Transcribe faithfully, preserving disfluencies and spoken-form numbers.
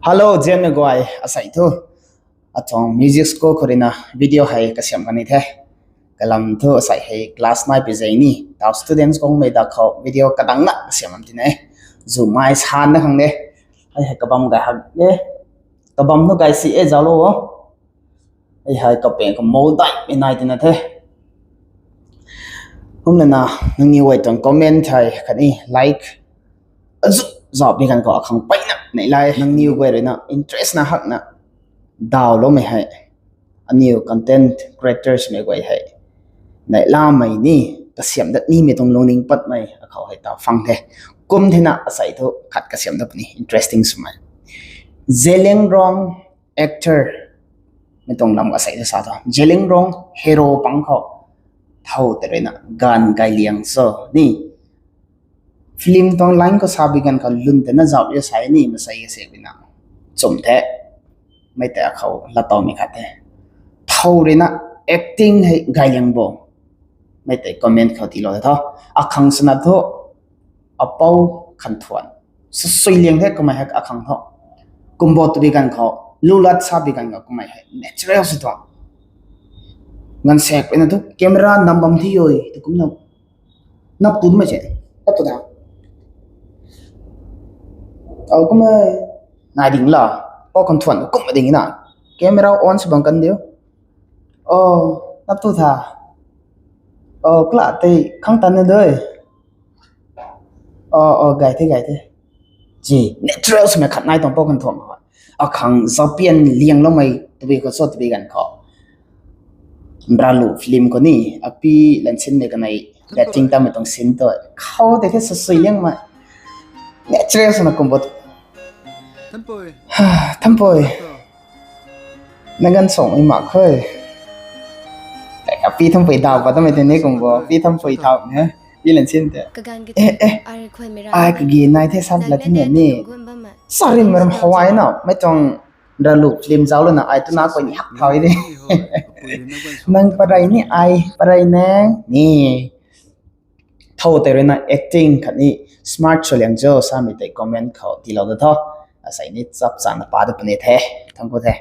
Hello, zianmei guay, asei thu. Atuang music school khou ruina video hei kasiam kan ni the. Kalam thu asei hei class nine pi zei ni. Tau students kongmei da khou video kadang na kasiam am ti ne. Zu mai san na khang de. Hei hei kabam gay hak de. Kabam nu gay si e zalo o. Hei hei kapeng ka mol dai mi nai tina the. Kum lana, nangniw guay tuang comment hei khatni like azu zauh pi ganv khou akhang peyna nei lai. Nangniw guay ruina interest na hakna dawloumei hei, aniw content creators mei guay hei neihlamei ni, kasiam dat nimei tuang lungning patmei akhou hei ta phang the. Kum thena asei thu khat kasiam dat puni interesting swmei. Zeliangrong actor mei tuang lam asei thu sa thu, Zeliangrong hero pang khou thow tei ruina gaanv gay liang cho ni. Film tuang line khou sa bi ganv khou lun tei na zauh e sa ni, masei ka se bina chum the. Mei tei akhou latawmei khat the. Thow ruina acting hei gay liang bo. Mei tei comment khou tiilou the tho. Akhang swna thu, apou Khanthuan. Sasui liang the kamei hei akhang tho. Kumbo tu bi ganv khou, lulat sa bi ganv khou kamei hei natural si thu. Nganv sek peyna thu camera nam bam thi oi tu kumna. Nap tu mei se. Nap tu da. Au kumna. Nai ding la. Pou Khanthuan kumna ding na. Camera on sw bang kan diu. Oh, nap tu tha. Oh, kla tei khang tan na doi. Oh, oh, gay the, gay the. Ji, natural swmei khat nai tuang Pou Khanthuan khou. Akhang zaupian liangloumei tabui khou cho tabui ganv khou. Nralu film khou ni, api Lansinmei kanei acting tamei tuang scene tu. Khou tei the sasui liangmei. Natural swna kumbo. Thampui. Nang ganv song i mak khe. Api Thampui daw pat tamei tei ni kumbo. Api Thampui thau ne. Pi Lansin tei. Eh, eh. Ai kagi nai the sa la the ni. Sarim ram hawai na. Mei tuang Nralu film zauc lana ai tuna koi ni hak thau de. Nang parei ni ai, parei nang ni. Thow tei ruina acting khatni smart sw liang cho samei tei comment khou tiilou da tho. Asei ni chap chana pa da puni the. Thank you the.